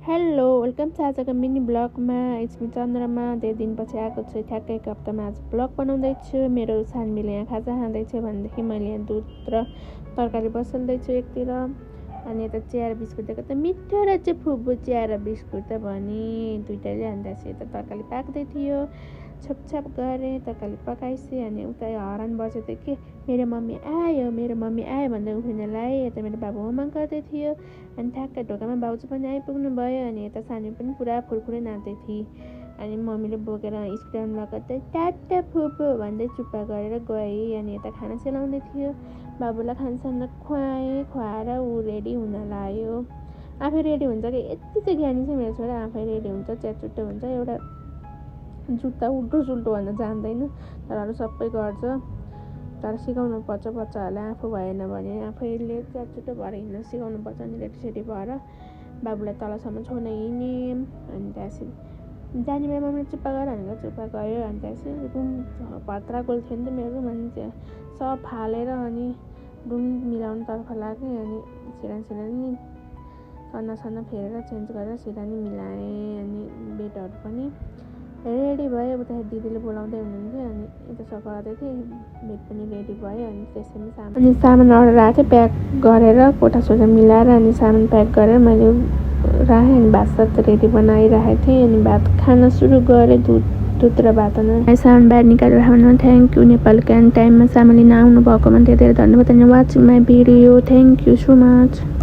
Hello welcome छ आजको mini ब्लगमा। It's me चन्द्रमा। धेरै दिनपछि आएको छु। ठ्याक्कै एक हप्तामा आज ब्लग बनाउँदैछु। मेरो सानमीले यहाँ खाजा खाँदैछ भनेदेखि मैले यहाँ दुध र तरकारी बसाल्दैछु एकतिर। अनि यता चिया र बिस्कुट दिएको त मिठो रहेछ फुपू चिया र बिस्कुट त भने दुइटाले। अन्त यता तरकारी पाक्दै थियो, छपछाप गरेँ, तरकारी पकाइसे। अनि उता हरान बज्यो त के मेरो मम्मी आयो भन्दै उफ्रिनलाई। यता मेरो बाबु होमवर्क गर्दै थियो। अनि ठ्याक्कै ढोकामा बाउजू पनि आइपुग्नु भयो। अनि यता सानी पनि पुरा फुरफुरै नाच्दै थिए। अनि मम्मीले बोकेर स्कुलमा लगाउँदै टाटा फुपू भन्दै चुप्पा गरेर गएँ। अनि यता खाना सेलाउँदै थियो। बाबुलाई खानासाना खुवाएर ऊ रेडी हुन लाग्यो। आफै रेडी हुन्छ कि यति चाहिँ ज्ञानी छ मेरो छोरा। आफै रेडी हुन्छ, च्याटचुट्टो हुन्छ। एउटा जुत्ता उल्टो सुल्टो भन्न जान्दैन, तर अरू सबै गर्छ। तर सिकाउनु पर्छ बच्चाहरूलाई। आफू भएन भने आफैले च्याटचुट्टो भएर हिँड्न सिकाउनु पर्छ। अनि रेडीसेडी भएर बाबुलाई तलसम्म छोड्न हिँडेँ। अनि त्यहाँपछि जाने बेला मम्मीले चुप्पा गर भनेर चुप्पा गयो। अनि त्यहाँपछि रुम भत्रा गोल थियो नि त मेरो रुम। अनि त्यहाँ सब फालेर अनि रुम मिलाउनुतर्फ लागेँ। अनि सिरानी सन्ना फेरेर चेन्ज गरेर सिरानी मिलाएँ। अनि बेडहरू पनि रेडी भयो। उता दिदीले बोलाउँदै हुनुहुन्थ्यो। अनि यता सफा गर्दै थिएँ, बेड पनि रेडी भयो। अनि त्यसैमा सामान अर्डर राखेँ, प्याक गरेर कोठासोटा मिलाएर अनि सामान प्याक गरेर मैले राखेँ। अनि भात रेडी बनाइराखेको थिएँ। अनि भात खान सुरु गरेँ, दुध र भात। सामान बाहिर निकालेर खानु। थ्याङ्क यू नेपालको टाइममा सामान लिन आउनु भएकोमा धेरै धेरै धन्यवाद। Watching my video. Thank you so much.